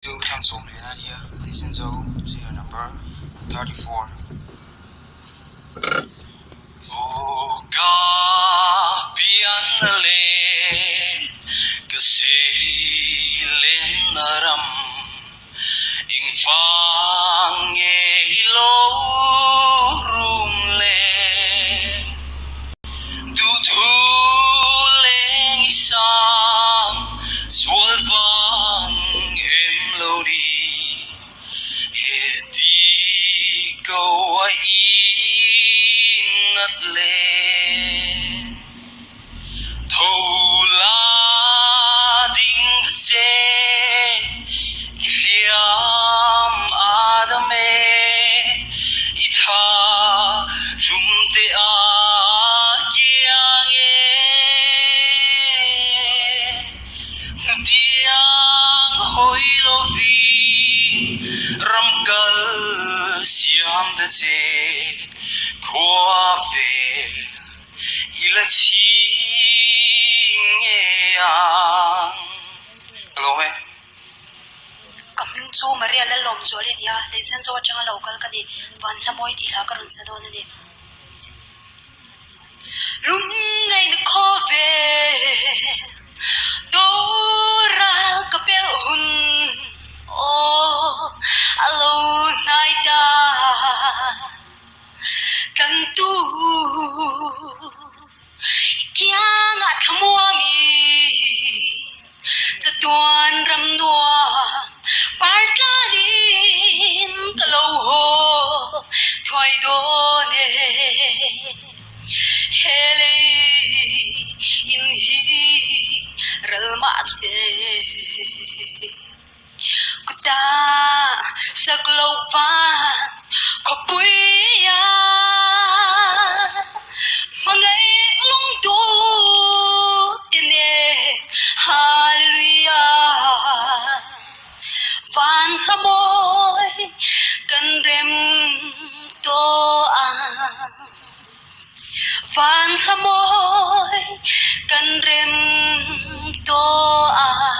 Chu thlang sawm leh a nia, Leisenzo serial number 34. Aw ka pianna leh ka seilenna ram, engvang nge i lo rum le? Duhthu leng i sang sual vang em lo ni, heti ko a inat le. Tho la ding ta che, i hliam a dam e, i tha ṭum te a kiang e. Hmutiang hawi lovin ramkal siam ta che, khua vel I la chhing nge ang? Ka lawm e. Ka hming chu Maria Lalawmzuali a ni a, Leisenzo atanga lo kal ka ni. Vanhlamawi tih hla ka rawn sa dawn a ni. Lungngaihna khawvel doral ka pelh hun aw a lo hnai ta. Kan tu i kiangah thlamuangi chatuan ram nuam partlanin ka lo haw thuai dawn e. He lei in hi ral mahse. Kuta sak loh van khawpui ah hmangaih lungduh te nen Hallelujah van hla mawi kan rem tawh ang van hla mawi kan rem tawh ang.